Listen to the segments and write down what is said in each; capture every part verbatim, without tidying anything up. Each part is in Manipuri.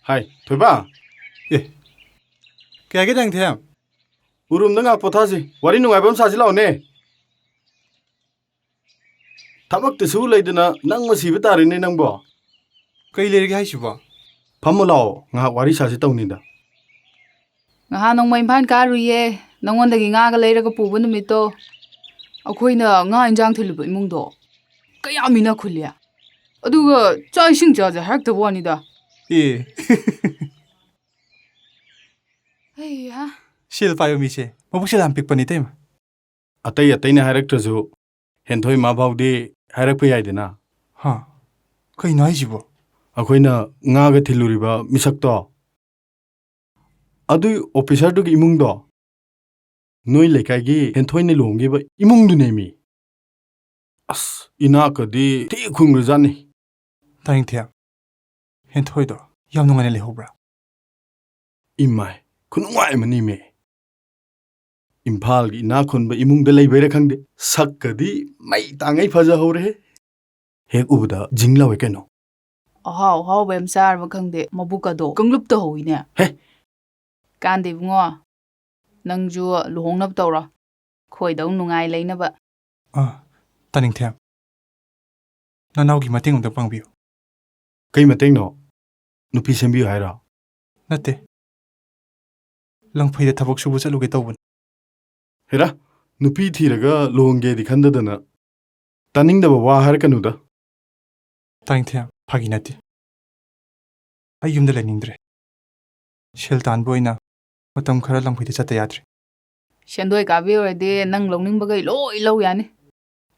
ꯍꯥꯏ, ꯊꯣꯏꯕ꯫ ꯑꯦ, ꯀꯩ ꯍꯥꯏꯒꯦ, ꯇꯥꯏꯅꯤꯡꯊꯦꯝ? ꯎꯔꯨꯝꯗ ꯉꯥꯏꯍꯥꯛ ꯄꯣꯊꯥꯁꯤ, ꯋꯥꯔꯤ ꯅꯨꯡꯉꯥꯏꯕ ꯑꯃ ꯁꯥꯁꯤ ꯂꯥꯛꯑꯣꯅꯦ꯫ ꯊꯕꯛꯇ ꯁꯨ ꯂꯩꯗꯅ ꯅꯪ ꯃꯁꯤꯕ ꯇꯥꯔꯦꯅꯦ ꯅꯪꯕꯣ꯫ ꯀꯩ ꯂꯩꯔꯒꯦ ꯍꯥꯏꯁꯤꯕꯣ? ꯐꯝꯃꯨ ꯂꯥꯛꯑꯣ, ꯉꯥꯏꯍꯥꯛ ꯋꯥꯔꯤ ꯁꯥꯁꯤ ꯇꯧꯅꯤꯗ꯫ ꯉꯍꯥꯟ ꯅꯣꯡꯃ ꯏꯝꯐꯥꯜ ꯀꯥꯔꯨꯏꯌꯦ, ꯅꯉꯣꯟꯗꯒꯤ ꯉꯥꯒ ꯂꯩꯔꯒ ꯄꯨꯕ ꯅꯨꯃꯤꯠꯇꯣ꯫ ꯑꯩꯈꯣꯏꯅ ꯉꯥ ꯏꯟꯖꯥꯡ ꯊꯤꯜꯂꯨꯕ ꯏꯃꯨꯡꯗꯣ ꯀꯌꯥꯝ ꯏꯅꯥꯛ ꯈꯨꯜꯂꯤ꯫ ꯑꯗꯨꯒ ꯆꯥꯛ ꯏꯁꯤꯡ ꯆꯥꯁꯦ ꯍꯥꯏꯔꯛꯇꯕ ꯋꯥꯅꯤꯗ꯫ ꯑꯦ꯫ ꯍꯩꯍꯥ꯫ ꯁꯦꯜ ꯄꯥꯏꯕ ꯃꯤꯁꯦ ꯃꯕꯨꯛꯁꯦ ꯌꯥꯝ ꯄꯤꯛꯄꯅꯤ, ꯏꯇꯩꯃ꯫ ꯑꯇꯩ ꯑꯇꯩꯅ ꯍꯥꯏꯔꯛꯇ꯭ꯔꯁꯨ ꯍꯦꯟꯊꯣꯏ ꯃꯥ ꯐꯥꯎꯗꯤ ꯍꯥꯏꯔꯛꯄ ꯌꯥꯏꯗꯅ꯫ ꯍꯥ? ꯀꯩꯅꯣ ꯍꯥꯏꯁꯤꯕꯣ? ꯑꯩꯈꯣꯏꯅ ꯉꯥꯒ ꯊꯤꯜꯂꯨꯔꯤꯕ ꯃꯤꯁꯛꯇꯣ, ꯑꯗꯨꯏ ꯑꯣꯐꯤꯁꯔꯗꯨꯒꯤ ꯏꯃꯨꯡꯗꯣ ꯅꯣꯏ ꯂꯩꯀꯥꯏꯒꯤ ꯍꯦꯟꯊꯣꯏꯅ ꯂꯨꯍꯣꯡꯈꯤꯕ ꯏꯃꯨꯡꯗꯨꯅꯦꯃꯤ꯫ ꯑꯁ, ꯏꯅꯥꯛꯀꯗꯤ ꯊꯤ ꯈꯨꯟꯈ꯭ꯔꯖꯥꯠꯅꯤ꯫ ꯇꯥꯏꯅꯤꯡꯊꯦꯝ, ꯍꯦꯟꯊꯣꯏꯗꯣ ꯌꯥꯝ ꯅꯨꯡꯉꯥꯏꯅ ꯂꯩꯍꯧꯕ꯭ꯔꯥ? ꯏꯃꯥꯏ, ꯈꯨꯅꯨꯡꯉꯥꯏ ꯑꯃꯅꯤꯃꯦ꯫ ꯏꯝꯐꯥꯜꯒꯤ ꯏꯅꯥꯛ ꯈꯨꯟꯕ ꯏꯃꯨꯡꯗ ꯂꯩꯕꯩꯔꯥ ꯈꯪꯗꯦ, ꯁꯛꯀꯗꯤ ꯃꯩ ꯇꯥꯡꯉꯩ ꯐꯖꯍꯧꯔꯦꯍꯦ꯫ ꯍꯦꯛ ꯎꯕꯗ ꯖꯤꯡ ꯂꯥꯎꯋꯦ ꯀꯩꯅꯣ꯫ ꯑꯍꯥꯎ ꯑꯍꯥꯎꯕ ꯌꯥꯝ ꯆꯥꯔꯕ ꯈꯪꯗꯦ, ꯃꯕꯨꯛꯀꯗꯣ ꯀꯪꯂꯨꯞ ꯇꯧꯍꯧꯋꯤꯅꯦ꯫ ꯍꯦ! ꯀꯥꯟꯗꯦ ꯏꯕꯨꯡꯉꯣ, ꯅꯪꯁꯨ ꯂꯨꯍꯣꯡꯅꯕ ꯇꯧꯔꯣ, ꯈꯣꯏꯗꯧ ꯅꯨꯡꯉꯥꯏ ꯂꯩꯅꯕ꯫ ꯑꯥ, ꯇꯥꯅꯤꯡꯊꯦꯝ, ꯅꯅꯥꯎꯒꯤ ꯃꯇꯦꯡ ꯑꯝꯇ ꯄꯥꯡꯕꯤꯌꯨ꯫ ꯀꯩ ꯃꯇꯦꯡꯅꯣ? ꯅꯨꯄꯤ ꯁꯦꯝꯕꯤꯌꯨ ꯍꯥꯏꯔꯣ? ꯅꯠꯇꯦ, ꯂꯪꯐꯩꯗ ꯊꯕꯛ ꯁꯨꯕ ꯆꯠꯂꯨꯒꯦ ꯇꯧꯕꯅꯤ꯫ ꯍꯦꯔꯥ, ꯅꯨꯄꯤ ꯊꯤꯔꯒ ꯂꯨꯍꯣꯡꯒꯦꯗꯤ ꯈꯟꯗꯗꯅ ꯇꯥꯅꯤꯡꯗꯕ ꯋꯥ ꯍꯥꯏꯔꯛꯀꯅꯨꯗ꯫ ꯇꯥꯅꯤꯡꯊꯦꯝ, ꯐꯥꯒꯤ ꯅꯠꯇꯦ꯫ ꯑꯩ ꯌꯨꯝꯗ ꯂꯩꯅꯤꯡꯗ꯭ꯔꯦ꯫ ꯁꯦꯜ ꯇꯥꯟꯕ ꯑꯣꯏꯅ ꯃꯇꯝ ꯈꯔ ꯂꯪꯐꯩꯗ ꯆꯠꯇ ꯌꯥꯗ꯭ꯔꯦ꯫ ꯁꯦꯟꯗꯣꯏ ꯀꯥꯕꯤ ꯑꯣꯏꯔꯗꯤ ꯅꯪ ꯂꯧꯅꯤꯡꯕꯈꯩ ꯂꯣꯏ ꯂꯧ ꯌꯥꯅꯤ꯫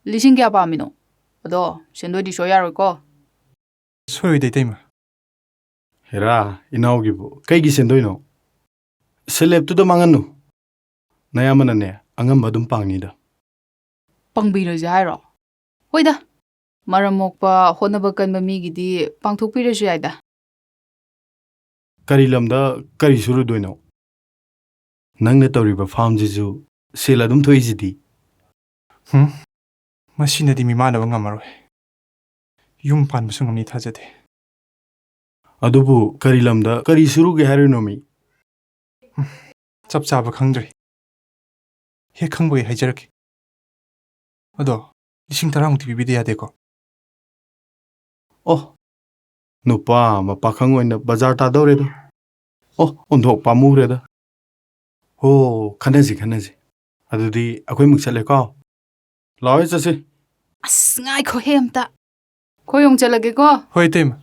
ꯂꯤꯁꯤꯡ ꯀꯌꯥ ꯄꯥꯝꯃꯤꯅꯣ? ꯑꯗꯣ ꯁꯦꯟꯗꯣꯏꯗꯤ ꯁꯣꯏ ꯌꯥꯔꯣꯏꯀꯣ꯫ ꯁꯣꯏꯔꯣꯏꯗ, ꯏꯇꯩꯃ꯫ ꯍꯦꯔꯥ, ꯏꯅꯥꯎꯒꯤꯕꯨ ꯀꯩꯒꯤ ꯁꯦꯟꯗꯣꯏꯅꯣ? ꯁꯦꯂꯦꯞꯇꯨꯗ ꯃꯥꯡꯍꯟꯅꯨ꯫ ꯅꯌꯥꯝꯕꯅꯅꯦ, ꯑꯉꯝꯕ ꯑꯗꯨꯝ ꯄꯥꯡꯅꯤꯗ꯫ ꯄꯥꯡꯕꯤꯔꯁꯦ ꯍꯥꯏꯔꯣ? ꯍꯣꯏꯗ, ꯃꯔꯝ ꯃꯣꯛꯄ, ꯍꯣꯠꯅꯕ ꯀꯟꯕ ꯃꯤꯒꯤꯗꯤ ꯄꯥꯡꯊꯣꯛꯄꯤꯔꯁꯨ ꯌꯥꯏꯗ꯫ ꯀꯔꯤ ꯂꯝꯗ ꯀꯔꯤ ꯁꯨꯔꯨꯗꯣꯏꯅꯣ? ꯅꯪꯅ ꯇꯧꯔꯤꯕ ꯐꯥꯝꯁꯤꯁꯨ ꯁꯦꯜ ꯑꯗꯨꯝ ꯊꯣꯛꯏꯁꯤꯗꯤ꯫ ꯍꯨꯝ? ꯃꯁꯤꯅꯗꯤ ꯃꯤꯃꯥꯟꯅꯕ ꯉꯝꯃꯔꯣꯏ꯫ ꯌꯨꯝ ꯄꯥꯟꯕꯁꯨ ꯉꯝꯅꯤ ꯊꯥꯖꯗꯦ꯫ ꯑꯗꯨꯕꯨ ꯀꯔꯤ ꯂꯝꯗ ꯀꯔꯤ ꯁꯨꯔꯨꯒꯦ ꯍꯥꯏꯔꯤꯅꯣꯃꯤ? ꯆꯞ ꯆꯥꯕ ꯈꯪꯗ꯭ꯔꯤ꯫ ꯍꯦꯛ ꯈꯪꯕꯒ ꯍꯥꯏꯖꯔꯛꯀꯦ꯫ ꯑꯗꯣ, ꯂꯤꯁꯤꯡ ꯇꯔꯥꯃꯨꯛꯇꯤ ꯄꯤꯕꯤꯗ ꯌꯥꯗꯦꯀꯣ? ꯑꯣ, ꯅꯨꯄꯥ ꯑꯃ ꯄꯥꯈꯪ ꯑꯣꯏꯅ ꯕꯖꯥꯔ ꯇꯥꯗꯧꯔꯦꯗ꯫ ꯑꯣ, ꯑꯣꯟꯊꯣꯛ ꯄꯥꯝꯃꯨꯈ꯭ꯔꯦꯗ꯫ ꯍꯣ, ꯈꯟꯅꯁꯤ, ꯈꯟꯅꯁꯤ꯫ ꯑꯗꯨꯗꯤ ꯑꯩꯈꯣꯏꯃꯨꯛ ꯆꯠꯂꯦꯀꯣ꯫ ꯂꯥꯛꯑꯣ, ꯆꯠꯁꯤ꯫ ꯑꯁ, ꯉꯥꯏꯈꯣꯍꯦ ꯑꯝꯇ꯫ ꯑꯩꯈꯣꯏ ꯑꯃꯨꯛ ꯆꯠꯂꯒꯦꯀꯣ꯫ ꯍꯣꯏ, ꯏꯇꯩꯃ꯫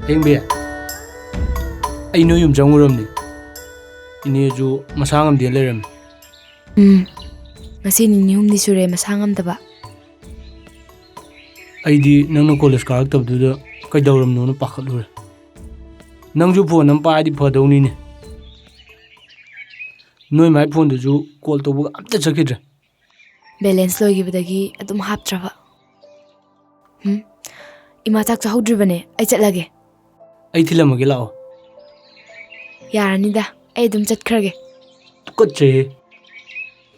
ꯍꯦꯡꯕꯤ, ꯑꯩ ꯅꯣꯏ ꯌꯨꯝ ꯆꯪꯉꯨꯔꯝꯅꯤ꯫ ꯏꯅꯦꯁꯨ ꯃꯁꯥ ꯉꯝꯗꯦ ꯂꯩꯔꯝꯃꯤ꯫ ꯎꯝ, ꯉꯁꯤ ꯅꯤꯅꯤ ꯍꯨꯝꯅꯤ ꯁꯨꯔꯦ ꯃꯁꯥ ꯉꯝꯗꯕ꯫ ꯑꯩꯗꯤ ꯅꯪꯅ ꯀꯣꯂꯦꯖ ꯀꯥꯔꯛꯇꯕꯗꯨꯗ ꯀꯩꯗꯧꯔꯝꯅꯣꯅ ꯄꯥꯈꯠꯂꯨꯔꯦ꯫ ꯅꯪꯁꯨ ꯐꯣꯟ ꯑꯃ ꯄꯥꯏꯔꯗꯤ ꯐꯗꯧꯅꯤꯅꯦ꯫ ꯅꯣꯏ ꯃꯥꯏ ꯐꯣꯟꯗꯨꯁꯨ ꯀꯣꯜ ꯇꯧꯕꯒ ꯑꯝꯇ ꯆꯠꯈꯤꯗ꯭ꯔꯦ꯫ ꯕꯦꯂꯦꯟꯁ ꯂꯣꯏꯈꯤꯕꯗꯒꯤ ꯑꯗꯨꯝ ꯍꯥꯞꯇ꯭ꯔꯕ꯫ ꯎꯝ, ꯏꯃꯥ ꯆꯥꯛ ꯆꯥꯍꯧꯗ꯭ꯔꯤꯕꯅꯦ, ꯑꯩ ꯆꯠꯂꯒꯦ꯫ ꯑꯩ ꯊꯤꯜꯂꯝꯃꯒꯦ ꯂꯥꯛꯑꯣ꯫ ꯌꯥꯔꯅꯤꯗ, ꯑꯩ ꯑꯗꯨꯝ ꯆꯠꯈ꯭ꯔꯒꯦ꯫ ꯇꯨꯀꯠꯆꯩꯍꯦ꯫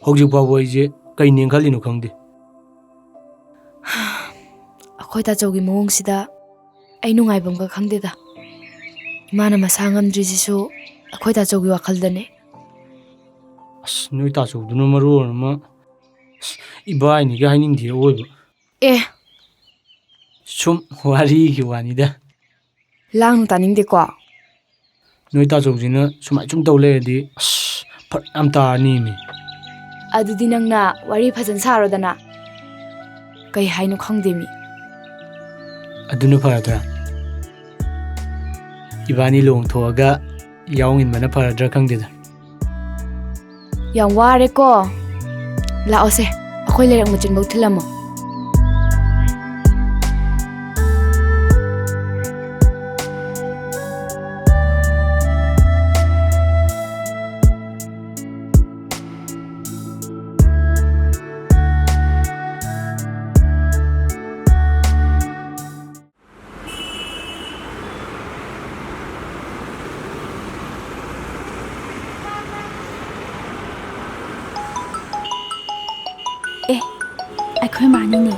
ꯍꯧꯖꯤꯛ ꯐꯥꯎꯕ ꯑꯩꯁꯦ ꯀꯩꯅꯦꯅ ꯈꯜꯂꯤꯅꯣ ꯈꯪꯗꯦ꯫ ꯑꯩꯈꯣꯏ ꯇꯥꯆꯧꯒꯤ ꯃꯑꯣꯡꯁꯤꯗ ꯑꯩ ꯅꯨꯡꯉꯥꯏꯐꯝꯒ ꯈꯪꯗꯦꯗ꯫ ꯏꯃꯥꯅ ꯃꯁꯥ ꯉꯝꯗ꯭ꯔꯤꯁꯤꯁꯨ ꯑꯩꯈꯣꯏ ꯇꯥꯆꯧꯒꯤ ꯋꯥꯈꯜꯗꯅꯦ꯫ ꯑꯁ, ꯅꯣꯏ ꯇꯥꯆꯧꯗꯨꯅ ꯃꯔꯣꯟ ꯑꯃ꯫ ꯑꯁ, ꯏꯕꯥꯏꯅꯤꯒ ꯍꯥꯏꯅꯤꯡꯗꯦ ꯑꯑꯣꯏꯕ꯫ ꯑꯦ꯫ ꯁꯨꯝ ꯋꯥꯔꯤꯒꯤ ꯋꯥꯅꯤꯗ꯫ ꯂꯥꯡꯅꯨ ꯇꯥꯅꯤꯡꯗꯦꯀꯣ꯫ ꯅꯣꯏ ꯇꯥꯆꯧꯁꯤꯅ ꯁꯨꯃꯥꯏ ꯁꯨꯝ ꯇꯧ ꯂꯩꯔꯗꯤ ꯑꯁ ꯐꯔꯛ ꯌꯥꯝ ꯇꯥꯔꯅꯤꯃꯤ꯫ ꯑꯗꯨꯗꯤ ꯅꯪꯅ ꯋꯥꯔꯤ ꯐꯖꯅ ꯁꯥꯔꯣꯗꯅ꯫ ꯀꯩ ꯍꯥꯏꯅꯣ ꯈꯪꯗꯦ ꯃꯤ꯫ ꯑꯗꯨꯅ ꯐꯔꯗ꯭ꯔꯥ? ꯏꯕꯥꯅꯤ ꯂꯨꯍꯣꯡꯊꯣꯛꯑꯒ ꯌꯥꯎ ꯏꯟꯕꯅ ꯐꯔꯗ꯭ꯔꯥ ꯈꯪꯗꯦꯗ꯫ ꯌꯥꯝ ꯋꯥꯔꯦꯀꯣ꯫ ꯂꯥꯛꯑꯣꯁꯦ, ꯑꯩꯈꯣꯏ ꯂꯩꯔꯛ ꯃꯆꯤꯟꯐꯧ ꯊꯤꯜꯂꯝꯃꯣ꯫ ꯑꯩꯈꯣꯏ ꯃꯥꯅꯤꯅꯦ꯫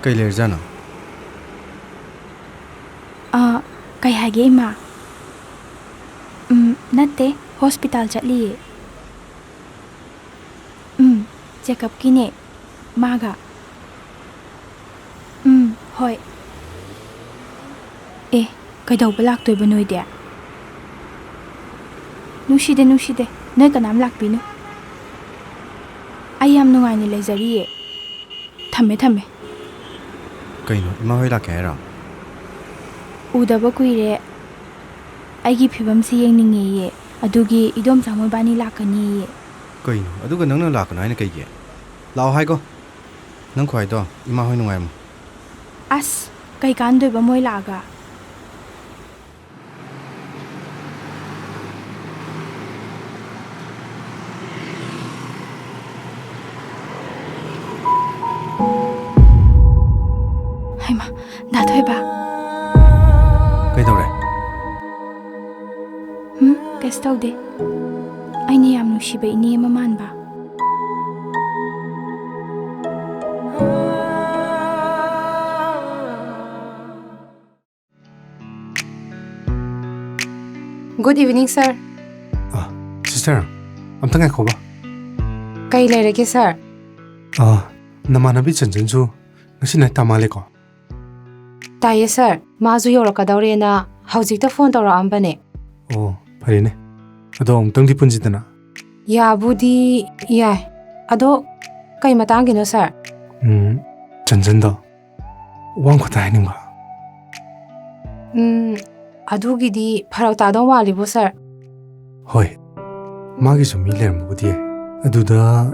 ꯀꯩ ꯂꯩꯔꯖꯥꯠꯅꯣ? ꯑ, ꯀꯩ ꯍꯥꯏꯒꯦ, ꯏꯃꯥ? ꯎꯝ, ꯅꯠꯇꯦ, ꯍꯣꯁꯄꯤꯇꯥꯜ ꯆꯠꯂꯤꯌꯦ꯫ ꯎꯝ, ꯆꯦꯀꯞꯀꯤꯅꯦ, ꯃꯥꯒ꯫ ꯎꯝ, ꯍꯣꯏ꯫ ꯑꯦ, ꯀꯩꯗꯧꯕ ꯂꯥꯛꯇꯣꯏꯕ ꯅꯣꯏꯗꯤ? ꯅꯨꯡꯁꯤꯗꯦ, ꯅꯨꯡꯁꯤꯗꯦ, ꯅꯣꯏ ꯀꯅꯥꯝ ꯂꯥꯛꯄꯤꯅꯨ꯫ ꯑꯩ ꯌꯥꯝ ꯅꯨꯡꯉꯥꯏꯅ ꯂꯩꯖꯔꯤꯌꯦ꯫ ꯊꯝꯃꯦ, ꯊꯝꯃꯦ꯫ ꯀꯩꯅꯣ, ꯏꯃꯥ ꯍꯣꯏ ꯂꯥꯛꯀꯦ ꯍꯥꯏꯔꯣ? ꯎꯗꯕ ꯀꯨꯏꯔꯦ꯫ ꯑꯩꯒꯤ ꯐꯤꯕꯝꯁꯤ ꯌꯦꯡꯅꯤꯡꯉꯦꯌꯦ, ꯑꯗꯨꯒꯤ ꯏꯗꯣꯝꯆꯥ ꯃꯣꯏꯕꯥꯅꯤ ꯂꯥꯛꯀꯅꯤꯌꯦ꯫ ꯀꯩꯅꯣ, ꯑꯗꯨꯒ ꯅꯪꯅ ꯂꯥꯛꯀꯅꯣ ꯍꯥꯏꯅ ꯀꯩꯒꯤ? ꯂꯥꯛꯑꯣ ꯍꯥꯏꯒꯣ꯫ ꯅꯪ ꯈꯨꯍꯥꯏꯗꯣ ꯏꯃꯥ ꯍꯣꯏ ꯅꯨꯡꯉꯥꯏꯔꯝꯃꯣ꯫ ꯑꯁ, ꯀꯩ ꯀꯥꯟꯗꯣꯏꯕ ꯃꯣꯏ ꯂꯥꯛꯑꯒ? ꯍꯩꯃꯥ, ꯗꯥ ꯊꯣꯏꯕ꯫ ꯀꯩꯗꯧꯔꯦ? ꯎꯝ, ꯀꯩꯁꯨ ꯇꯧꯗꯦ꯫ ꯑꯩꯅ ꯌꯥꯝ ꯅꯨꯡꯁꯤꯕ ꯏꯅꯦ ꯑꯃ ꯃꯥꯟꯕ꯫ Good evening, sir. ꯑ, sister, ꯑꯝꯇ ꯉꯥꯏꯈꯣꯕ꯫ ꯀꯩ ꯂꯩꯔꯒꯦ, sir? ꯑ, ꯅꯃꯥꯟꯅꯕꯤ ꯆꯟꯆꯟꯁꯨ ꯉꯁꯤ night ꯇꯥ ꯃꯥꯜꯂꯦꯀꯣ? ꯇꯥꯏꯌꯦ, sir꯫ ꯃꯥꯁꯨ ꯌꯧꯔꯛꯀꯗꯧꯔꯦꯅ ꯍꯧꯖꯤꯛꯇ phone ꯇꯧꯔꯛꯑꯝꯕꯅꯦ꯫ ꯑꯣ, ꯐꯔꯦꯅꯦ꯫ ꯑꯗꯣ ꯑꯃꯨꯛꯇꯪꯗꯤ ꯄꯨꯟꯁꯤꯗꯅ꯫ ꯌꯥꯕꯨꯗꯤ ꯌꯥꯏ꯫ ꯑꯗꯣ ꯀꯩ ꯃꯇꯥꯡꯒꯤꯅꯣ, sir? ꯎꯝ, ꯆꯟꯆꯟꯗꯣ ꯋꯥ ꯑꯃꯈꯛꯇ ꯍꯥꯏꯅꯤꯡꯕ꯫ ꯎꯝ, ꯑꯗꯨꯒꯤꯗꯤ ꯐꯔꯛ ꯇꯥꯗꯧ ꯃꯥꯜꯂꯤꯕꯣ, sir? ꯍꯣꯏ, ꯃꯥꯒꯤꯁꯨ ꯃꯤ ꯂꯩꯔꯝꯕꯕꯨꯗꯤ ꯌꯥꯏ꯫ ꯑꯗꯨꯗ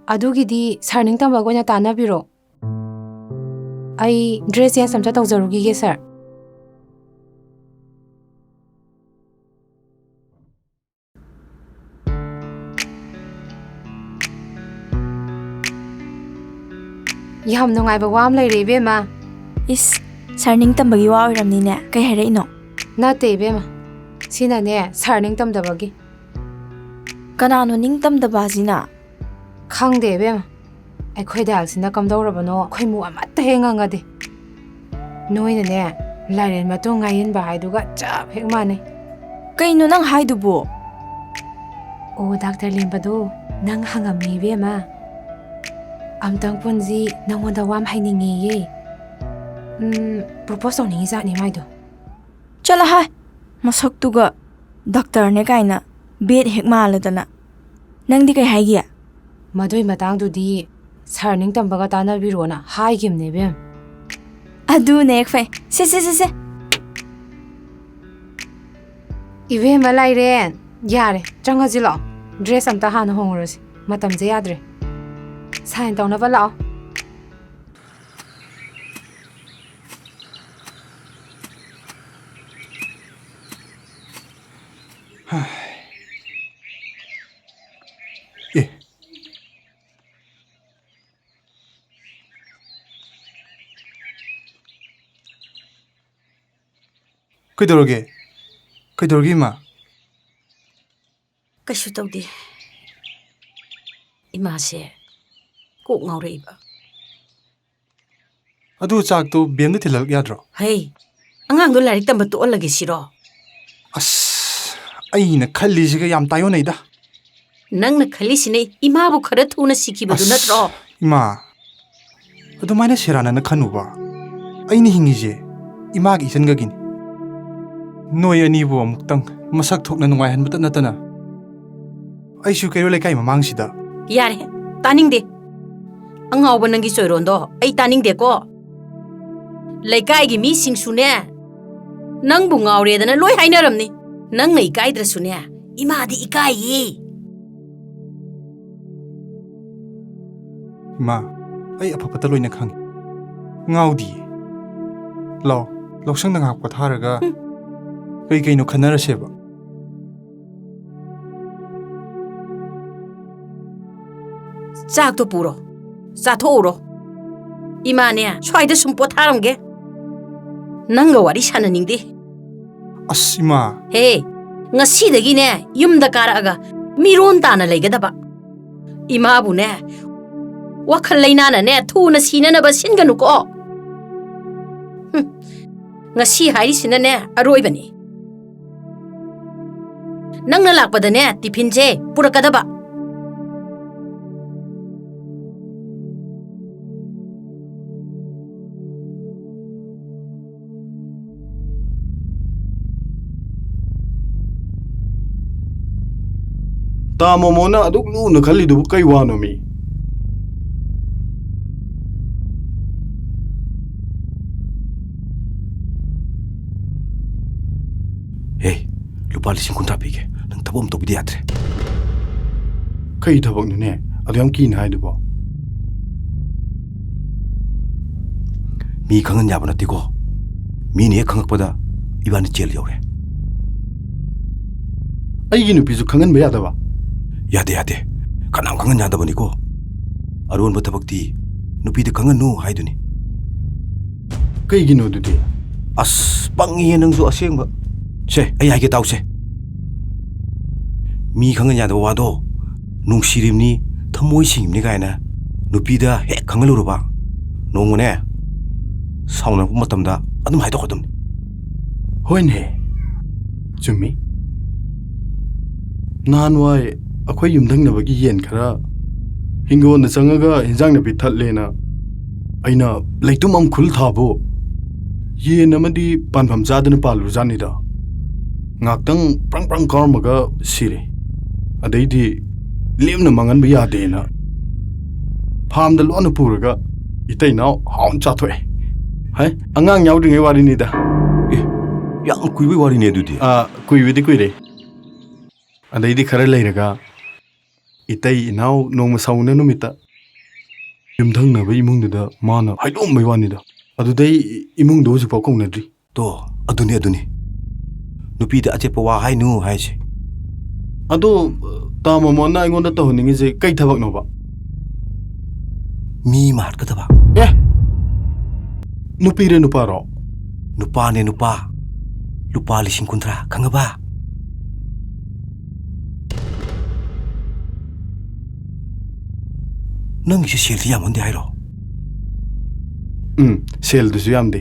ꯑꯗꯨꯒꯤꯗꯤ sir ꯅꯤꯡꯇꯝꯕꯒ ꯑꯣꯏꯅ ꯇꯥꯟꯅꯕꯤꯔꯣ꯫ ꯑꯩ dress change ꯑꯝꯇ ꯇꯧꯖꯔꯨꯈꯤꯒꯦ, sir꯫ ꯌꯥꯝ ꯅꯨꯡꯉꯥꯏꯕ ꯋꯥ ꯑꯃ ꯂꯩꯔꯦ, ꯏꯕꯦꯝꯃ꯫ ꯏꯁ, sir ꯅꯤꯡꯇꯝꯕꯒꯤ ꯋꯥ ꯑꯣꯏꯔꯝꯅꯤꯅꯦ꯫ ꯀꯩ ꯍꯥꯏꯔꯛꯏꯅꯣ? ꯅꯠꯇꯦ, ꯏꯕꯦꯝꯃ꯫ ꯁꯤꯅꯅꯦ, sir ꯅꯤꯡꯇꯝꯗꯕꯒꯤ꯫ ꯀꯅꯥꯅꯣ ꯅꯤꯡꯇꯝꯗꯕ ꯑꯁꯤꯅ? ꯈꯪꯗꯦ, ꯏꯕꯦꯝꯃ꯫ ꯑꯩꯈꯣꯏ ꯗꯥꯏꯜꯁꯤꯅ ꯀꯝꯗꯧꯔꯕꯅꯣ ꯈꯣꯏꯃꯨ ꯑꯃꯠꯇ ꯍꯦꯛ ꯉꯪꯉꯗꯦ꯫ ꯅꯣꯏꯅꯅꯦ, ꯂꯥꯏꯔꯦꯟ ꯃꯇꯣꯡ ꯉꯥꯏꯍꯟꯕ ꯍꯥꯏꯗꯨꯒ ꯆꯞ ꯍꯦꯛ ꯃꯥꯟꯅꯩ꯫ ꯀꯩꯅꯣ ꯅꯪ ꯍꯥꯏꯗꯨꯕꯨ? ꯑꯣ, ꯗꯥꯛꯇꯔ ꯂꯦꯝꯕꯗꯣ, ꯅꯪ ꯍꯪꯉꯝꯃꯦ ꯏꯕꯦꯝꯃ꯫ ꯑꯝꯇꯪ ꯄꯨꯟꯁꯤ, ꯅꯪꯉꯣꯟꯗ ꯋꯥ ꯑꯃ ꯍꯥꯏꯅꯤꯡꯉꯦꯌꯦ꯫ ꯎꯝ, ꯄ꯭ꯔꯣꯄꯣꯁ ꯇꯧꯅꯤꯡꯉꯤ ꯖꯥꯠꯅꯤ ꯃꯥꯏꯗꯣ꯫ ꯆꯠꯂꯣ ꯍꯥꯏ, ꯃꯁꯛꯇꯨꯒ ꯗꯥꯛꯇꯔꯅꯦ ꯀꯥꯏꯅ ꯕꯦꯠ ꯍꯦꯛ ꯃꯥꯜꯂꯗꯅ꯫ ꯅꯪꯗꯤ ꯀꯩ ꯍꯥꯏꯒꯦ? ꯃꯗꯨꯏ ꯃꯇꯥꯡꯗꯨꯗꯤ ꯁꯥꯔ ꯅꯤꯡꯇꯝꯕꯒ ꯇꯥꯟꯅꯕꯤꯔꯣꯅ ꯍꯥꯏꯈꯤꯕꯅꯦ ꯏꯕꯦꯝ꯫ ꯑꯗꯨꯅꯦ ꯍꯦꯛ ꯐꯩ꯫ ꯁꯦ, ꯁꯦ, ꯁꯦ, ꯁꯦ꯫ ꯏꯕꯦꯝꯃ ꯂꯥꯏꯔꯦꯟ, ꯌꯥꯔꯦ, ꯆꯪꯉꯁꯤ ꯂꯥꯛꯑꯣ꯫ ꯗ꯭ꯔꯦꯁ ꯑꯝꯇ ꯍꯥꯟꯅ ꯍꯣꯡꯉꯨꯔꯁꯤ, ꯃꯇꯝꯁꯦ ꯌꯥꯗ꯭ꯔꯦ꯫ ꯁꯥꯏꯟ ꯇꯧꯅꯕ ꯂꯥꯛꯑꯣ꯫ ꯑꯦ, ꯀꯩꯗꯧꯔꯒꯦ? ꯀꯩꯗꯧꯔꯒꯦ, ꯏꯃꯥ? ꯀꯩꯁꯨ ꯇꯧꯗꯦ꯫ ꯏꯃꯥꯁꯦ ꯀꯣꯛ ꯉꯥꯎꯔꯛꯏꯕ꯫ ꯑꯗꯨ ꯆꯥꯛꯇꯣ ꯕꯦꯝꯗ ꯊꯤꯜꯍꯜꯂꯛ ꯌꯥꯗ꯭ꯔꯣ? ꯍꯩ, ꯑꯉꯥꯡꯗꯣ ꯂꯥꯏꯔꯤꯛ ꯇꯝꯕ ꯇꯣꯛꯍꯜꯂꯒꯦ ꯁꯤꯔꯣ? ꯑꯁ, ꯑꯩꯅ ꯈꯜꯂꯤꯁꯤꯒ ꯌꯥꯝ ꯇꯥꯏꯑꯣꯟꯅꯩꯗ꯫ ꯅꯪꯅ ꯈꯜꯂꯤꯁꯤꯅ ꯏꯃꯥꯕꯨ ꯈꯔ ꯊꯨꯅ ꯁꯤꯈꯤꯕꯗꯨ ꯑꯁ, ꯅꯠꯇ꯭ꯔꯣ? ꯏꯃꯥ, ꯑꯗꯨꯃꯥꯏꯅ ꯁꯦꯔꯥꯟꯅꯅ ꯈꯟꯅꯨꯕ꯫ ꯑꯩꯅ ꯍꯤꯡꯉꯤꯁꯦ ꯏꯃꯥꯒꯤ ꯏꯆꯟꯒꯒꯤꯅꯤ꯫ ꯅꯣꯏ ꯑꯅꯤꯕꯨ ꯑꯃꯨꯛꯇꯪ ꯃꯁꯛ ꯊꯣꯛꯅ ꯅꯨꯡꯉꯥꯏꯍꯟꯕꯇ ꯅꯠꯇꯅ, ꯑꯩꯁꯨ ꯀꯩꯔꯣꯜ ꯂꯩꯀꯥꯏ ꯃꯃꯥꯡꯁꯤꯗ ꯌꯥꯔꯦ, ꯇꯥꯅꯤꯡꯗꯦ꯫ ꯑꯉꯥꯎꯕ ꯅꯪꯒꯤ ꯆꯣꯏꯔꯣꯟꯗꯣ ꯑꯩ ꯇꯥꯅꯤꯡꯗꯦꯀꯣ꯫ ꯂꯩꯀꯥꯏꯒꯤ ꯃꯤꯁꯤꯡꯁꯨꯅꯦ, ꯅꯪꯕꯨ ꯉꯥꯎꯔꯦꯗꯅ ꯂꯣꯏ ꯍꯥꯏꯅꯔꯝꯅꯤ꯫ ꯅꯪꯅ ꯏꯀꯥꯏꯗ꯭ꯔꯁꯨꯅꯦ, ꯏꯃꯥꯗꯤ ꯏꯀꯥꯏꯌꯦ꯫ ꯏꯃꯥ, ꯑꯩ ꯑꯐ ꯐꯠꯇ ꯂꯣꯏꯅ ꯈꯪꯉꯤ꯫ ꯉꯥꯎꯗꯤꯌꯦ꯫ ꯂꯥꯎ, ꯂꯧꯁꯪꯗ ꯉꯥꯏꯍꯥꯛ ꯄꯣꯊꯥꯔꯒ ꯍꯨꯝ꯫ ꯀꯩ ꯀꯩꯅꯣ ꯈꯟꯅꯔꯁꯦꯕ꯫ ꯆꯥꯛꯇꯣ ꯄꯨꯔꯣ, ꯆꯥꯊꯣꯛꯎꯔꯣ꯫ ꯏꯃꯥꯅꯦ, ꯁ꯭ꯋꯥꯏꯗ ꯁꯨꯝ ꯄꯣꯊꯥꯔꯝꯒꯦ꯫ ꯅꯪꯒ ꯋꯥꯔꯤ ꯁꯥꯟꯅꯅꯤꯡꯗꯦ꯫ ꯑꯁ, ꯏꯃꯥ꯫ ꯍꯦ, ꯉꯁꯤꯗꯒꯤꯅꯦ ꯌꯨꯝꯗ ꯀꯥꯔꯛꯑꯒ ꯃꯤꯔꯣꯟ ꯇꯥꯅ ꯂꯩꯒꯗꯕ꯫ ꯏꯃꯥꯕꯨꯅꯦ, ꯋꯥꯈꯜ ꯂꯩꯅꯥꯅꯅꯦ ꯊꯨꯅ ꯁꯤꯅꯅꯕ ꯁꯤꯟꯒꯅꯨꯀꯣ꯫ ꯍꯨꯝ, ꯉꯁꯤ ꯍꯥꯏꯔꯤꯁꯤꯅꯅꯦ ꯑꯔꯣꯏꯕꯅꯤ꯫ ꯅꯪꯅ ꯂꯥꯛꯄꯗꯅꯦ ꯇꯤꯐꯤꯟꯁꯦ ꯄꯨꯔꯛꯀꯗꯕ꯫ ꯇꯥ ꯃꯣꯃꯣꯅ ꯑꯗꯨꯛ ꯂꯨꯅ ꯈꯜꯂꯤꯗꯨꯕꯨ ꯀꯩ ꯋꯥꯅꯣꯃꯤ? ꯍꯦ, ꯂꯨꯄꯥ ꯂꯤꯁꯤꯡ ꯀꯨꯟꯊ꯭ꯔꯥ ꯄꯤꯒꯦ꯫ ꯅꯪ ꯊꯕꯛ ꯑꯃ ꯇꯧꯕꯤꯗ ꯌꯥꯗ꯭ꯔꯦ꯫ ꯀꯩ ꯊꯕꯛꯅꯣꯅꯦ ꯑꯗꯨ ꯌꯥꯝ ꯀꯤꯅ ꯍꯥꯏꯗꯨꯕꯣ? ꯃꯤ ꯈꯪꯍꯟ ꯌꯥꯕ ꯅꯠꯇꯦꯀꯣ꯫ ꯃꯤꯅ ꯍꯦꯛ ꯈꯪꯉꯛꯄꯗ ꯏꯕꯥꯅꯤ ꯖꯦꯜ ꯌꯧꯔꯦ꯫ ꯑꯩꯒꯤ ꯅꯨꯄꯤꯁꯨ ꯈꯪꯍꯟꯕ ꯌꯥꯗꯕ? ꯌꯥꯗꯦ, ꯌꯥꯗꯦ꯫ ꯀꯅꯥꯝ ꯈꯪꯍꯟ ꯌꯥꯗꯕꯅꯤꯀꯣ꯫ ꯑꯔꯣꯟꯕ ꯊꯕꯛꯇꯤ ꯅꯨꯄꯤꯗ ꯈꯪꯍꯟꯅꯨ ꯍꯥꯏꯗꯨꯅꯤ꯫ ꯀꯩꯒꯤꯅꯣ ꯑꯗꯨꯗꯤ? ꯑꯁ, ꯄꯪꯉꯤꯍꯦ ꯅꯪꯁꯨ ꯑꯁꯦꯡꯕ꯫ ꯁꯦ, ꯑꯩ ꯍꯥꯏꯒꯦ ꯇꯥꯎꯁꯦ꯫ ꯃꯤ ꯈꯪꯍꯟ ꯌꯥꯗꯕ ꯋꯥꯗꯣ, ꯅꯨꯡꯁꯤꯔꯤꯕꯅꯤ, ꯊꯃꯣꯏ ꯁꯦꯡꯉꯤꯕꯅꯤ ꯀꯥꯏꯅ ꯅꯨꯄꯤꯗ ꯍꯦꯛ ꯈꯪꯍꯜꯂꯨꯔꯕ, ꯅꯣꯡꯃꯅꯦ, ꯁꯥꯎꯅꯔꯛꯄ ꯃꯇꯝꯗ ꯑꯗꯨꯝ ꯍꯥꯏꯗꯣꯛꯀꯗꯕꯅꯤ꯫ ꯍꯣꯏꯅꯦ, ꯆꯨꯝꯃꯤ꯫ ꯅꯍꯥꯟꯋꯥꯏ ꯑꯩꯈꯣꯏ ꯌꯨꯝꯊꯪꯅꯕꯒꯤ ꯌꯦꯟ ꯈꯔ ꯍꯤꯡꯒꯣꯜꯗ ꯆꯪꯉꯒ ꯏꯟꯖꯥꯡ ꯅꯥꯄꯤ ꯊꯠꯂꯦꯅ ꯑꯩꯅ ꯂꯩꯇꯨꯝ ꯑꯃ ꯈꯨꯜ ꯊꯥꯕꯨ ꯌꯦꯟ ꯑꯃꯗꯤ ꯄꯥꯟꯐꯝ ꯆꯥꯗꯅ ꯄꯥꯜꯂꯨꯖꯥꯠꯅꯤꯗ꯫ ꯉꯥꯛꯇꯪ ꯄ꯭ꯔꯪ ꯄ꯭ꯔꯪ ꯀꯥꯎꯔꯝꯃꯒ ꯁꯤꯔꯦ꯫ ꯑꯗꯩꯗꯤ ꯂꯦꯝꯅ ꯃꯥꯡꯍꯟꯕ ꯌꯥꯗꯦꯅ ꯐꯥꯝꯗ ꯂꯣꯟꯅ ꯄꯨꯔꯒ ꯏꯇꯩ ꯏꯅꯥꯎ ꯍꯥꯎꯅ ꯆꯥꯊꯣꯛꯑꯦ꯫ ꯍꯥꯏ, ꯑꯉꯥꯡ ꯌꯥꯎꯗ꯭ꯔꯤꯉꯩ ꯋꯥꯔꯤꯅꯤꯗ꯫ ꯑꯦ, ꯌꯥꯝ ꯀꯨꯏꯕꯩ ꯋꯥꯔꯤꯅꯦ ꯑꯗꯨꯗꯤ꯫ ꯑꯥ, ꯀꯨꯏꯕꯗꯤ ꯀꯨꯏꯔꯦ꯫ ꯑꯗꯩꯗꯤ ꯈꯔ ꯂꯩꯔꯒ ꯏꯇꯩ ꯏꯅꯥꯎ ꯅꯣꯡꯃ ꯁꯥꯎꯅ ꯅꯨꯃꯤꯠꯇ ꯌꯨꯝꯊꯪꯅꯕ ꯏꯃꯨꯡꯗꯨꯗ ꯃꯥꯅ ꯍꯥꯏꯗꯣꯛꯑꯝꯕꯩ ꯋꯥꯅꯤꯗ꯫ ꯑꯗꯨꯗꯩ ꯏꯃꯨꯡꯗꯣ ꯍꯧꯖꯤꯛꯐꯥꯎ ꯀꯧꯅꯗ꯭ꯔꯤ꯫ ꯇꯣ, ꯑꯗꯨꯅꯤ, ꯑꯗꯨꯅꯤ꯫ ꯅꯨꯄꯤꯗ ꯑꯆꯦꯠꯄ ꯋꯥ ꯍꯥꯏꯅꯨ ꯍꯥꯏꯁꯦ꯫ ꯑꯗꯣ, ꯇꯥ ꯃꯣꯃꯣꯅ ꯑꯩꯉꯣꯟꯗ ꯇꯧꯍꯟꯅꯤꯡꯉꯤꯁꯦ ꯀꯩ ꯊꯕꯛꯅꯣꯕ? ꯃꯤ ꯑꯃ ꯍꯥꯠꯀꯗꯕ꯫ ꯑꯦ! ꯅꯨꯄꯤꯔ ꯅꯨꯄꯥꯔꯣ? ꯅꯨꯄꯥꯅꯦ, ꯅꯨꯄꯥ꯫ ꯂꯨꯄꯥ ꯂꯤꯁꯤꯡ ꯀꯨꯟꯊ꯭ꯔꯥ, ꯈꯪꯉꯕ? ꯅꯪꯒꯤꯁꯦ ꯁꯦꯜꯗꯤ ꯌꯥꯝꯃꯟꯗꯦ ꯍꯥꯏꯔꯣ? ꯎꯝ, ꯁꯦꯜꯗꯨꯁꯨ ꯌꯥꯝꯗꯦ꯫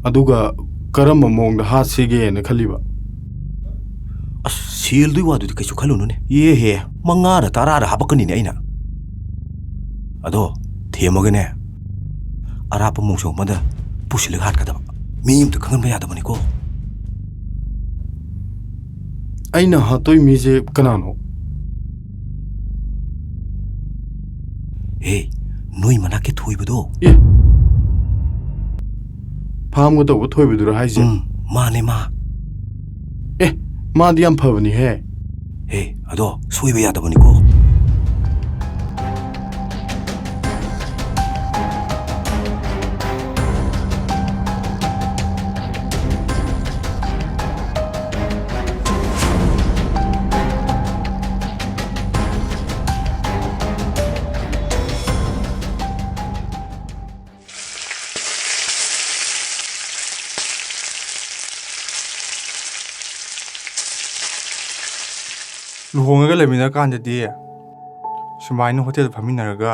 ꯑꯗꯨꯒ ꯀꯔꯝꯕ ꯃꯑꯣꯡꯗ ꯍꯥꯠꯁꯤꯒꯦꯅ ꯈꯜꯂꯤꯕ? ꯑꯁ, ꯁꯦꯜꯗꯨꯒꯤ ꯋꯥꯗꯨꯗꯤ ꯀꯩꯁꯨ ꯈꯜꯂꯨꯅꯨꯅꯦ꯫ ꯏꯍꯦ, ꯃꯉꯥꯔ ꯇꯔꯥꯔ ꯍꯥꯄꯛꯀꯅꯤꯅꯦ ꯑꯩꯅ꯫ ꯑꯗꯣ ꯊꯦꯝꯃꯒꯅꯦ, ꯑꯔꯥꯞꯄ ꯃꯣꯡꯁꯣꯡ ꯑꯃꯗ ꯄꯨꯁꯤꯜꯂꯒ ꯍꯥꯠꯀꯗꯕ꯫ ꯃꯤ ꯑꯝꯇ ꯈꯪꯍꯟꯕ ꯌꯥꯗꯕꯅꯤꯀꯣ꯫ ꯑꯩꯅ ꯍꯥꯠꯇꯣꯏ ꯃꯤꯁꯦ ꯀꯅꯥꯅꯣ? ꯍꯦ, ꯅꯣꯏ ꯃꯅꯥꯛꯀꯤ ꯊꯣꯏꯕꯗꯣ꯫ ꯑꯦ, ꯐꯥꯝꯒ ꯇꯧꯕ ꯊꯣꯏꯕꯗꯨꯔꯣ ꯍꯥꯏꯁꯦ? ꯎꯝ, ꯃꯥꯅꯦ ꯃꯥ꯫ ꯑꯦ, ꯃꯥꯗꯤ ꯌꯥꯝ ꯐꯕꯅꯤꯍꯦ꯫ ꯍꯦ, ꯑꯗꯣ ꯁꯣꯏꯕ ꯌꯥꯗꯕꯅꯤꯀꯣ꯫ ꯂꯨꯍꯣꯡꯉꯒ ꯂꯩꯃꯤꯟꯅꯔꯀꯥꯟꯗꯗꯤ ꯁꯨꯃꯥꯏꯅ ꯍꯣꯇꯦꯜ ꯐꯝꯃꯤꯟꯅꯔꯒ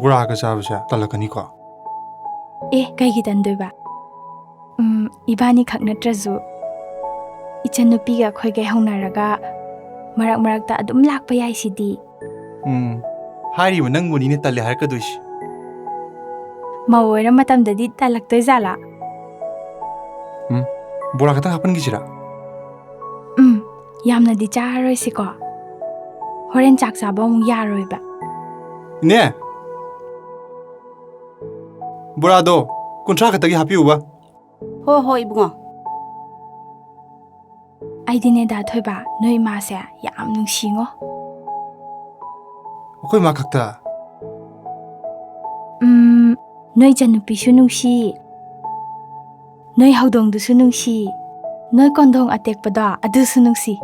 ꯕꯣꯔꯥꯒ ꯆꯥꯕꯁꯦ ꯇꯜꯂꯛꯀꯅꯤꯀꯣ? ꯑꯦ, ꯀꯩꯒꯤ ꯇꯟꯗꯣꯏꯕ? ꯎꯝ, ꯏꯕꯥꯅꯤꯈꯛ ꯅꯠꯇ꯭ꯔꯁꯨ, ꯏꯆꯟꯅꯨꯄꯤꯒ ꯑꯩꯈꯣꯏꯒꯩ ꯍꯧꯅꯔꯒ ꯃꯔꯛ ꯃꯔꯛꯇ ꯑꯗꯨꯝ ꯂꯥꯛꯄ ꯌꯥꯏꯁꯤꯗꯤ꯫ ꯎꯝ, ꯍꯥꯏꯔꯤꯕ ꯅꯪꯕꯨꯅꯤꯅꯦ ꯇꯜꯂꯦ ꯍꯥꯏꯔꯛꯀꯗꯣꯏꯁꯤ꯫ ꯃꯧ ꯑꯣꯏꯔ ꯃꯇꯝꯗꯗꯤ ꯇꯜꯂꯛꯇꯣꯏ ꯖꯥꯠꯂꯥ? ꯎꯝ, ꯕꯣꯔꯥ ꯈꯛꯇꯪ ꯍꯥꯞꯄꯟꯈꯤꯁꯤꯔꯥ? ꯎꯝ, ꯌꯥꯝꯅꯗꯤ ꯆꯥꯔꯔꯣꯏꯁꯤꯀꯣ꯫ ꯍꯣꯔꯦꯟ ꯆꯥꯛ ꯆꯥꯕ ꯑꯃꯨꯛ ꯌꯥꯔꯣꯏꯕ꯫ ꯏꯅꯦ! ꯕꯣꯔꯥꯗꯣ ꯀꯨꯟꯊ꯭ꯔꯥ ꯈꯛꯇꯒꯤ ꯍꯥꯞꯄꯤꯌꯨꯕ꯫ ꯍꯣ ꯍꯣ, ꯏꯕꯨꯡꯉꯣ꯫ ꯑꯩꯗꯤꯅꯦ, ꯗꯥ ꯊꯣꯏꯕ, ꯅꯣꯏ ꯏꯃꯥꯁꯦ ꯌꯥꯝ ꯅꯨꯡꯁꯤꯉꯣ꯫ ꯑꯩꯈꯣꯏ ꯏꯃꯥ ꯈꯛꯇ? ꯎꯝ, ꯅꯣꯏ ꯏꯆꯟꯅꯨꯄꯤꯁꯨ ꯅꯨꯡꯁꯤ, ꯅꯣꯏ ꯍꯧꯗꯣꯡꯗꯨꯁꯨ ꯅꯨꯡꯁꯤ, ꯅꯣꯏ ꯀꯣꯟꯗꯣꯡ ꯑꯇꯦꯛꯄꯗꯣ ꯑꯗꯨꯁꯨ ꯅꯨꯡꯁꯤ꯫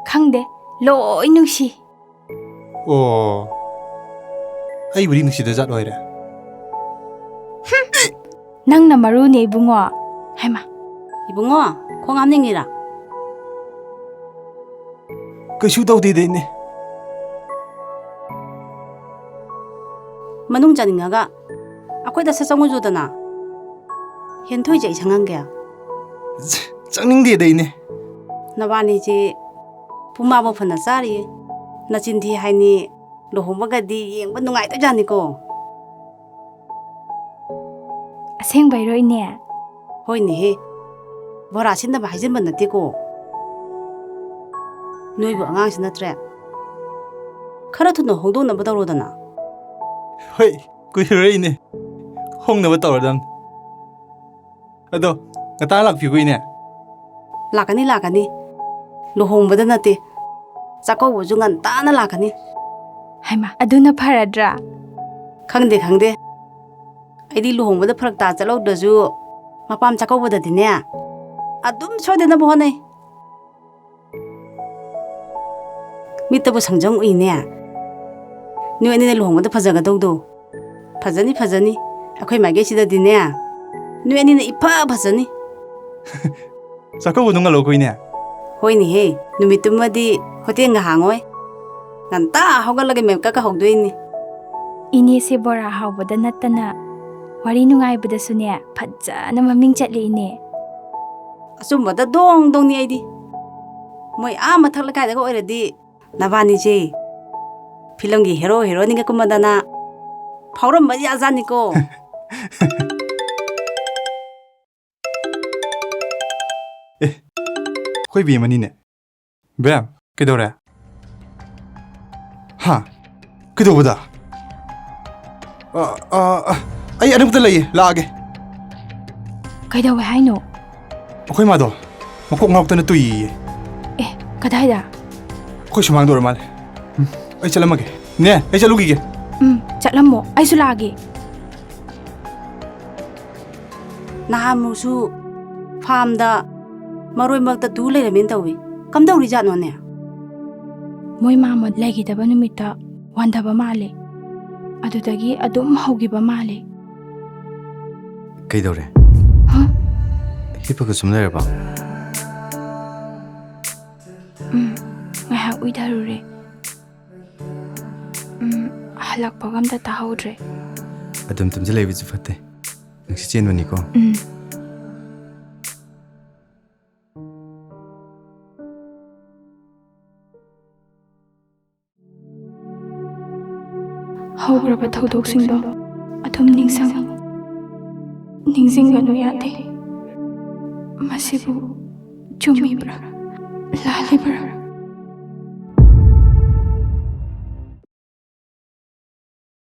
ꯈꯪꯗꯦ, ꯂꯣꯏ ꯅꯨꯡꯁꯤ꯫ ꯑꯣ, ꯑꯩꯕꯨꯗꯤ ꯅꯨꯡꯁꯤꯗ ꯖꯥꯠ ꯑꯣꯏꯔꯦ꯫ ꯅꯪꯅ ꯃꯔꯨꯅꯦ, ꯏꯕꯨꯡꯉꯣ꯫ ꯍꯩꯃꯥ꯫ ꯏꯕꯨꯡꯉꯣ, ꯈꯣꯡ ꯍꯥꯝꯅꯤꯡꯉꯤꯔꯥ? ꯀꯩꯁꯨ ꯇꯧꯗꯦꯗ, ꯏꯅꯦ꯫ ꯃꯅꯨꯡ ꯆꯪꯅꯤꯡꯉꯒ꯫ ꯑꯩꯈꯣꯏꯗ ꯁꯠ ꯆꯪꯉꯨꯖꯣꯗꯅ꯫ ꯍꯦꯟꯊꯣꯏꯁꯦ ꯑꯩ ꯁꯪꯉꯝꯒꯦ꯫ ꯆꯪꯅꯤꯡꯗꯦꯗ, ꯏꯅꯦ꯫ ꯅꯕꯥꯅꯤꯁꯦ ꯄꯨꯃꯥꯕꯨ ꯐꯅ ꯆꯥꯔꯤꯌꯦ꯫ ꯅꯆꯤꯟ ꯊꯤ ꯍꯥꯏꯅꯤ, ꯂꯨꯍꯣꯡꯕꯒꯗꯤ ꯌꯦꯡꯕ ꯅꯨꯡꯉꯥꯏꯗꯣꯏꯖꯥꯠꯅꯤꯀꯣ꯫ ꯑꯁꯦꯡꯕꯩꯔꯣ, ꯏꯅꯦ? ꯍꯣꯏꯅꯦꯍꯦ, ꯕꯣꯔꯥ ꯁꯤꯟꯅꯕ ꯍꯥꯏꯖꯤꯟꯕ ꯅꯠꯇꯦꯀꯣ꯫ ꯅꯣꯏꯕꯨ ꯑꯉꯥꯡꯁꯨ ꯅꯠꯇ꯭ꯔꯦ꯫ ꯈꯔ ꯊꯨꯅ ꯍꯣꯡꯗꯣꯛꯅꯕ ꯇꯧꯔꯣꯗꯅ꯫ ꯍꯣꯏ, ꯀꯨꯏꯔꯔꯣꯏ, ꯏꯅꯦ꯫ ꯍꯣꯡꯅꯕ ꯇꯧꯔꯗꯝꯅꯤ꯫ ꯑꯗꯣ, ꯉꯟꯇꯥ ꯂꯥꯛꯄꯤꯌꯨꯀꯣ, ꯏꯅꯦ꯫ ꯂꯥꯛꯀꯅꯤ, ꯂꯥꯛꯀꯅꯤ꯫ ꯂꯨꯍꯣꯡꯕꯗ ꯅꯠꯇꯦ, ꯆꯥꯛꯀꯧꯕꯁꯨ ꯉꯟꯇꯥꯅ ꯂꯥꯛꯀꯅꯤ꯫ ꯍꯩꯃꯥ, ꯑꯗꯨꯅ ꯐꯔꯗ꯭ꯔꯥ? ꯈꯪꯗꯦ, ꯈꯪꯗꯦ꯫ ꯑꯩꯗꯤ ꯂꯨꯍꯣꯡꯕꯗ ꯐꯔꯛ ꯇꯥ ꯆꯠꯍꯧꯗ꯭ꯔꯁꯨ, ꯃꯄꯥꯝ ꯆꯥꯛꯀꯧꯕꯗꯗꯤꯅꯦ, ꯑꯗꯨꯝ ꯁꯣꯏꯗꯅꯕ ꯍꯣꯠꯅꯩ꯫ ꯃꯤꯠꯇꯕꯨ ꯁꯪꯖꯪ ꯎꯏꯅꯦ꯫ ꯅꯣꯏ ꯑꯅꯤꯅ ꯂꯨꯍꯣꯡꯕꯗ ꯐꯖꯒꯗꯧꯗꯣ꯫ ꯐꯖꯅꯤ, ꯐꯖꯅꯤ꯫ ꯑꯩꯈꯣꯏ ꯃꯥꯏꯀꯩꯁꯤꯗꯗꯤꯅꯦ, ꯅꯣꯏ ꯑꯅꯤꯅ ꯏꯐ ꯐꯖꯅꯤ꯫ ꯆꯥꯛꯀꯧꯕꯗꯣ ꯉꯜꯂꯧ ꯀꯨꯏꯅꯦ꯫ ꯍꯣꯏꯅꯦꯍꯦ, ꯅꯨꯃꯤꯠꯇꯨꯃꯗꯤ ꯍꯣꯇꯦꯜꯒ ꯍꯥꯡꯉꯣꯏ꯫ ꯉꯟꯇꯥ ꯍꯧꯒꯠꯂꯒ ꯃꯦꯀꯞꯀ ꯍꯧꯗꯣꯏꯅꯤ꯫ ꯏꯅꯦꯁꯦ ꯕꯣꯔꯥ ꯍꯥꯎꯕꯗ ꯅꯠꯇꯅ ꯋꯥꯔꯤ ꯅꯨꯡꯉꯥꯏꯕꯗꯁꯨꯅꯦ ꯐꯖꯅ ꯃꯃꯤꯡ ꯆꯠꯂꯦ, ꯏꯅꯦ꯫ ꯑꯆꯨꯝꯕꯗ ꯗꯣꯡ ꯗꯣꯡꯅꯤ ꯑꯩꯗꯤ꯫ ꯃꯣꯏ ꯑꯥ ꯃꯊꯛ ꯂꯩꯀꯥꯏꯗꯒ ꯑꯣꯏꯔꯗꯤ ꯅꯕꯥꯅꯤꯁꯦ ꯐꯤꯂꯝꯒꯤ ꯍꯦꯔꯣ ꯍꯦꯔꯣꯅꯤꯒ ꯀꯨꯝꯃꯗꯅ ꯐꯥꯎꯔꯝꯕ ꯌꯥꯖꯥꯠꯅꯤꯀꯣ꯫ ꯑꯦ, ꯑꯩꯈꯣꯏ ꯕꯦꯝꯃꯅꯤꯅꯦ꯫ ꯕꯦꯝ, ꯀꯩꯗꯧꯔꯦ? ꯍꯥ? ꯀꯩꯗꯧꯕꯗ? ꯑ, ꯑ, ꯑ, ꯑꯩ ꯑꯅꯛꯄꯗ ꯂꯩꯌꯦ, ꯂꯥꯛꯑꯒꯦ꯫ ꯀꯩꯗꯧꯋꯦ ꯍꯥꯏꯅꯣ? ꯑꯩꯈꯣꯏ ꯃꯥꯗꯣ ꯃꯀꯣꯛ ꯉꯥꯎꯇꯅ ꯇꯨꯏꯌꯦ꯫ ꯑꯦ, ꯀꯗꯥꯏꯗ? ꯑꯩꯈꯣꯏ ꯁꯨꯃꯥꯡꯗ ꯑꯣꯏꯔ ꯃꯥꯜꯂꯦ꯫ ꯎꯝ, ꯑꯩ ꯆꯠꯂꯝꯃꯒꯦ꯫ ꯅꯦ, ꯑꯩ ꯆꯠꯂꯨꯈꯤꯒꯦ꯫ ꯎꯝ, ꯆꯠꯂꯝꯃꯣ, ꯑꯩꯁꯨ ꯂꯥꯛꯑꯒꯦ꯫ ꯅꯍꯥꯟꯃꯨꯛꯁꯨ ꯐꯥꯝꯗ ꯃꯔꯣꯏ ꯃꯔꯛꯇ ꯇꯨ ꯂꯩꯔꯝꯃꯦꯅ ꯇꯧꯏ꯫ ꯀꯝꯗꯧꯔꯤꯖꯥꯠꯅꯣꯅꯦ? ꯃꯣꯏ ꯃꯥꯃ ꯂꯩꯈꯤꯗꯕ ꯅꯨꯃꯤꯠꯇ ꯋꯥꯟꯊꯕ ꯃꯥꯜꯂꯦ꯫ ꯑꯗꯨꯗꯒꯤ ꯑꯗꯨꯝ ꯍꯧꯈꯤꯕ ꯃꯥꯜꯂꯦ꯫ ꯀꯩꯗꯧꯔꯦ? ꯍꯥ? ꯍꯤꯞꯄꯒ ꯁꯨꯝ ꯂꯩꯔꯕ? ꯎꯝ, ꯉꯥꯏꯍꯥꯛ ꯎꯏꯊꯔꯨꯔꯦ꯫ ꯎꯝ, ꯍꯜꯂꯛꯄꯒ ꯑꯝꯇ ꯇꯥꯍꯧꯗ꯭ꯔꯦ꯫ ꯑꯗꯨꯝ ꯇꯨꯝꯖ ꯂꯩꯕꯁꯨ ꯐꯠꯇꯦ꯫ ꯅꯨꯡꯁꯤꯠ ꯆꯦꯟꯕꯅꯤꯀꯣ꯫ ꯎꯝ꯫ ꯍꯧꯈ꯭ꯔꯕ ꯊꯧꯗꯣꯛꯁꯤꯡꯗꯣ ꯑꯗꯨꯝ ꯅꯤꯡꯁꯤꯡꯉꯤ꯫ ꯅꯤꯡꯁꯤꯡꯒꯅꯨ ꯌꯥꯗꯦ꯫ ꯃꯁꯤꯕꯨ ꯆꯨꯝꯃꯤꯕ꯭ꯔꯥ? ꯂꯥꯜꯂꯤꯕ꯭ꯔꯥ?